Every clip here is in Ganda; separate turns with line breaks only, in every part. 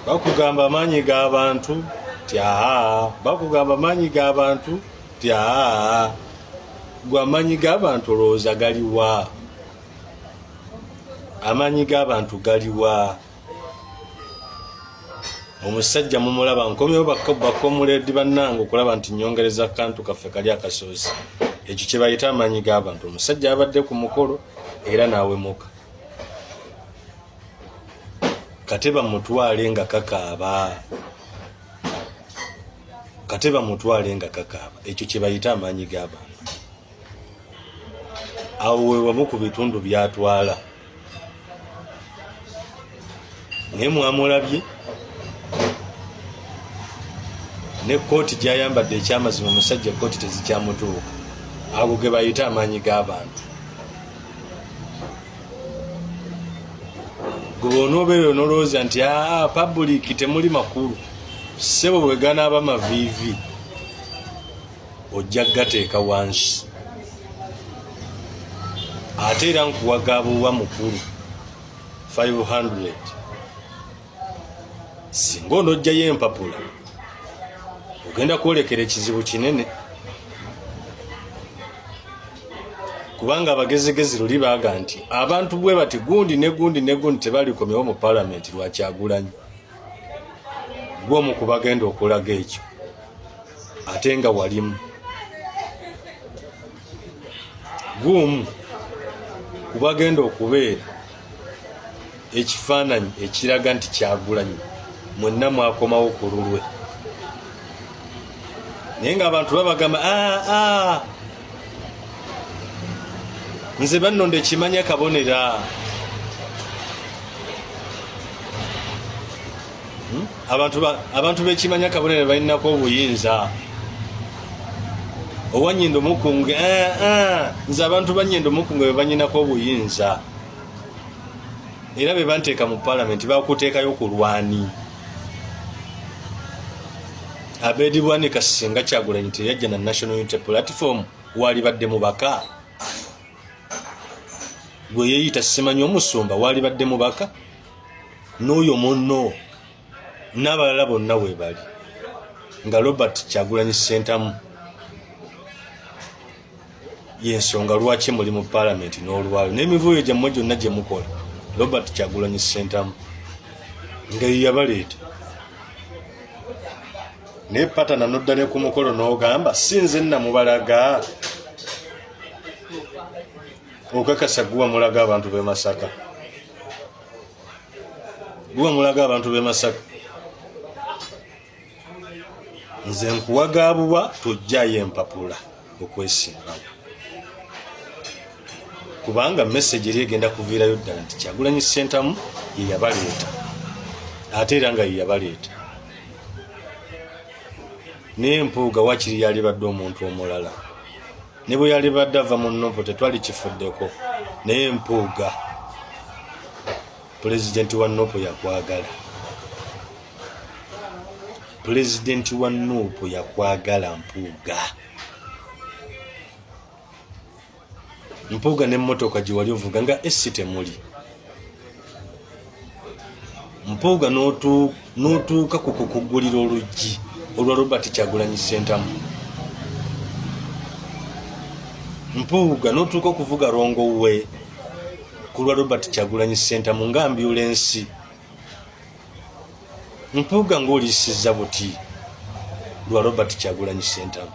Bakugamba amaanyi g'abantu ti aa, bakugamba amaanyi g'abantu ti aa. Gwe amaanyi g'abantu olowooza galiwa? Amaanyi g'abantu galiwa? Omusajja mumulaba, nkomyewo bakomuleedi bannange okulaba nti nyongereza kantu kaffe kali akasoosi. Ekyo kye bayita amaanyi g'abantu. Omusajja abadde ku mukolo era n'awemuka. Kate bamutwale nga kakaaba, kate bamutwale nga kakaaba. Ekyo kye bayita amaanyi g'abantu. Awo we wamu ku bitundu byatwala, naye mwamulabye ne kkooti gyayambadde. Ekyamazima omusajja ekkooti tezikyamutuuka. Ago ge bayita amaanyi g'abantu. Gwe bw'onoobeera onolowooza nti aa pabuliiki temuli makulu, ssebo, bwe ganaaba maviivi ojja kugateeka wansi. Ate era nkuwa gabuwa mukulu 500 singa onojjayo empapula ogenda kwolekera ekizibu kinene, kubanga abagezigezi luli baaga nti abantu bwe bati gundi ne gundi ne gundi tebalikomyewo mu palamenti lwa Kyagulanyi. Gwomu ku bagenda okulaga ekyo, ate nga walimu gumu kubagenda okubeera ekifaananyi ekiraga nti Kyagulanyi mwenna mwakomawo ku lulwe, naye ng'abantu babagamba aa ah, ah, nze bannonda ekimanya kabonera. Abantu bekimanya kabonero balinako obuyinza. Owanyindo mukunge, eh, eh, nze abantu banyindo mukunge bebanyinako obuyinza era bebanteeka mu palamenti. Bakuteekayo ku lwani? Abedi Bwanika, singa Kyagulanyi teyajja na National Unity Platform, walibadde mubaka? Gwe yeyita simanyi omusumba, walibadde mubaka? N'oyo munno n'abalala bonna webali nga Robert Kyagulanyi Sentamu, yensonga lwaki muli mu palamenti n'olwayo n'emivuyo gyammwe gyonna gye mukola. Robert Kyagulanyi Sentamu nga ye yabaleeta, naye patana nodda ne ku mukolo n'ogamba si nze namubalaga. Okakasa guwa mulaga abantu b'e Masaka? Guwa mulaga abantu b'e Masaka? Nze nkuwagabuwa tojjayo empapula okwesimbawo, kubanga message eri egenda kuviirayo ddala nti Kyagulanyi Sentamu ye yabaleeta, ate era nga ye yabaleeta. Naye Mpuuga wakiri yalibadde omuntu omulala, ne bwe yalibadde ava mu Nupu tetwali kifuddeko, naye Mpuuga pulezidenti wa Nupu yakwagala, pulezidenti wa Nupu yakwagala. Mpuuga, Mpuuga, n'emmotoka gye wali ovuga nga esi temuli. Mpuuga, n'otuuka ku kukugulira oluggi olwa Robert Kyagulanyi Sentamu. Mpuuga, n'otuuka okuvuga rongo we ku lwa Robert Kyagulanyi Sentamu nga ambulensi. Mpuuga, ng'oliisizza buti lwa Robert Kyagulanyi Sentamu.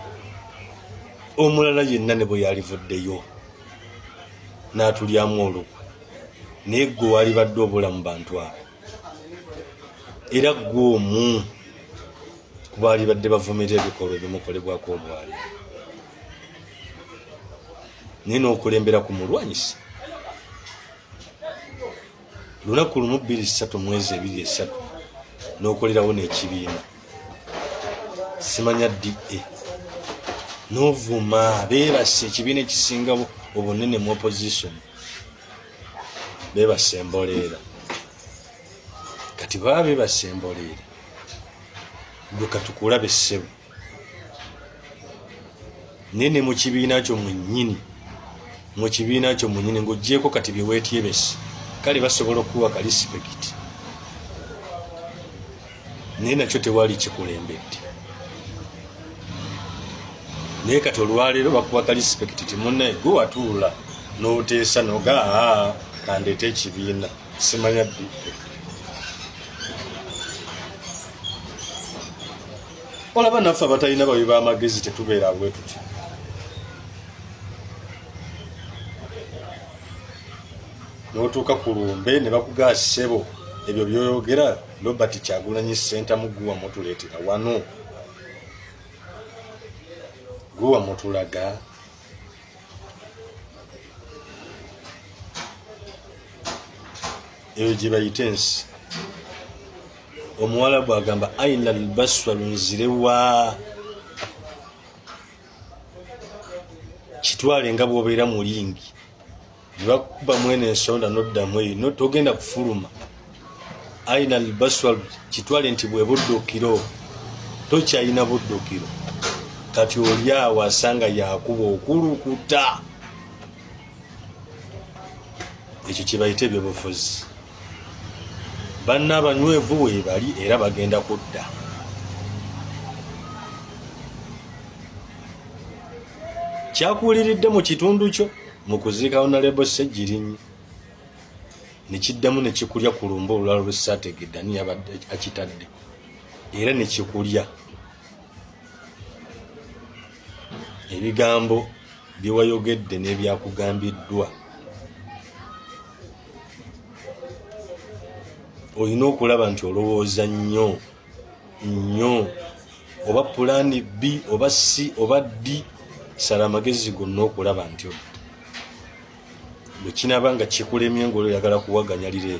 Omulala yenna ne bwe yalivuddeyo n'atulyamu olukwe, naye gwe walibadde obula mu bantu abo, era gwe omu kubalibadde bavumira ebikolwa ebimukolebwako olwali, naye n'okulembera ku mulwanyisa lunaku lumu 23 mwezi 23 n'okolerawo n'ekibiina simanya da n'ovuma beebase ekibiina ekisinga obunene mu opposition, beebase emboleera. Kati baba beebase emboleera, gwe katukulabe ssebo. Naye ne mu kibiina kyo mwennyini, mu kibiina kyo mwennyini ng'ogyeko kati bye weetyebese, kale basobola okukuwa ka respect. Naye nakyo tewali kikulembedde. Naye kati olwaleero bakuwa ka respect ti munnaye gwe watuula n'oteesa noga aa kandeete ekibiina simanya ddi. Olaba naffe abatalina bawi b'amagezi tetubeera bwe tutyo. N'otuuka ku lumbe ne bakugaa ssebo ebyo by'oyogera Robert Kyagulanyi Ssentamu gwe wamutuleetera wano, gwe wamutulaga. Eyo gye bayita ensi. Omuwalabu agamba aina albaswalu nzirewa, kitwale nga bw'obeera mu lingi nebakuba mwene ensonda noddamu eyo no, togenda kufuluma. Aina albaswal kitwale nti bwe buddukiro, tokyalina buddukiro. Kati oli awo asanga yakuba okulukuta. Ekyo kyebayita ebyobufuzi. Banna abanywevu weebali era bagenda kudda. Kyakuwuliridde mu kitundu kyo mu kuziika Honorable Ssegirinya ne kiddamu ne kikulya ku lumbe olulala lwe saategedde ani yabadde akitadde, era ne kikulya. Ebigambo bye wayogedde n'ebyakugambiddwa olina okulaba nti olowooza nnyo nnyo, oba pulaani B oba C oba D. Sala amagezi gonna okulaba nti odda. Bwe kinaaba nga kikulemye ng'oli oyagala kuwaganyalira eyo,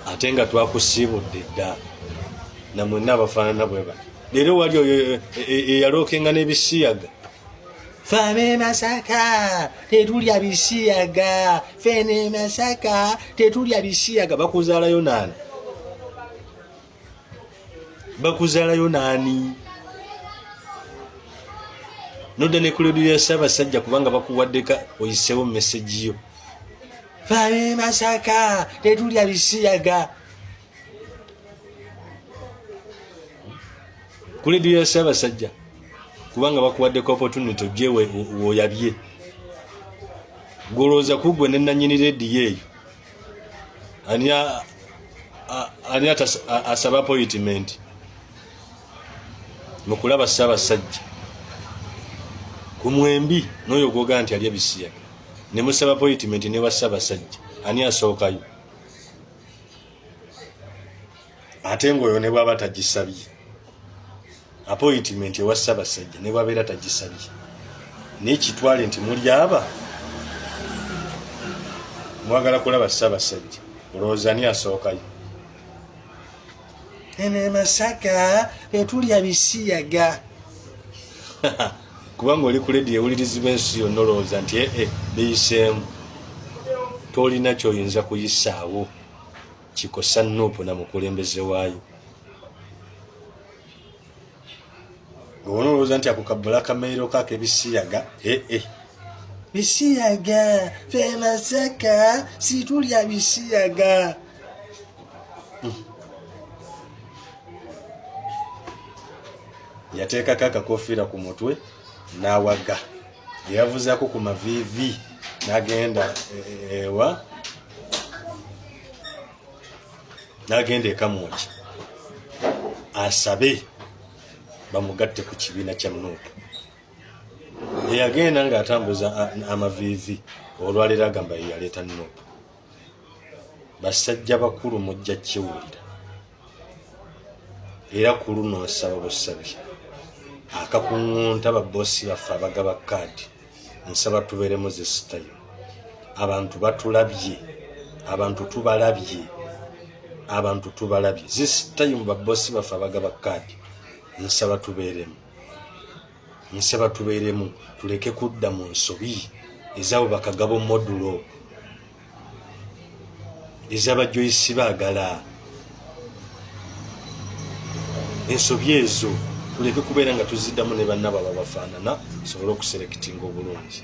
ate nga twakusiibudde dda, namwenna abafaanana bwe bati. Leero wali oyo eyalookenga n'ebisiyaga, ffe Masaka tetulya bisiyaga, fene Masaka tetulya bisiyaga. Bakuzaalayo naani? Bakuzaalayo naani? Nodda ne ku leediyo ya Ssaabasajja kubanga bakuwaddeka oyiseewo meseji yo, ffe Masaka tetulya bisiyaga. Ku leediyo ya Ssaabasajja kubanga bakuwaddeko opportunity ojje woyabye. Gwolowooza ku gwe ne nannyini leediyo eyo ani asaba appointment mu kulaba Ssaabasajja ku mwembi n'oyo gwogaa nti alya bisiyaga ne musaba appointment ne wa Ssaabasajja, ani asookayo? Ate ng'oyo ne bw'aba tagisabye appointment ewa Ssaabasajja, ne bw'abeera tagisabye, naye kitwale nti muli aba mwagala kulaba Ssaabasajja, olowooza ani asookayo? Ene Masaka tetulya bisiyaga. Kubanga oli ku lediyo ewulirizibwa ensi yonna, olowooza nti ee biyiseemu. Tolina kyoyinza kuyisaawo kikosa Nuupu na mukulembeze waayo. Ng'ona olowooza nti ako kabula kameiro ko ak'ebisiyaga, ee bisiyaga, fe Masaka situlya bisiyaga. Yateekako akakofiira ku mutwe n'awaga, yavuzaako ku maviivi n'agenda ewa n'agenda ekamwoki asabe bamugatte ku kibiina kya Nuupu. Eyagenda ng'atambuza amaviivi olwaleero agamba ye yaleeta Nuupu. Basajja bakulu mujja kiwulira, era ku luno nsaba busabi akakuŋŋunta babosi baffe abagaba kaadi, nsaba tubeeremu zisitayo. Abantu batulabye, abantu tubalabye, abantu tubalabye. Zisitayo mu babosi baffe abagaba kaadi, nsaba tubeeremu, nsaba tubeeremu, tuleke kudda mu nsobi ezabo bakagabo modulo ez'abajoyisi baagala ensobi ezo, tuleke kubeera nga tuziddamu ne bannabo ababafaanana, tusobole okuserekitinga obulungi.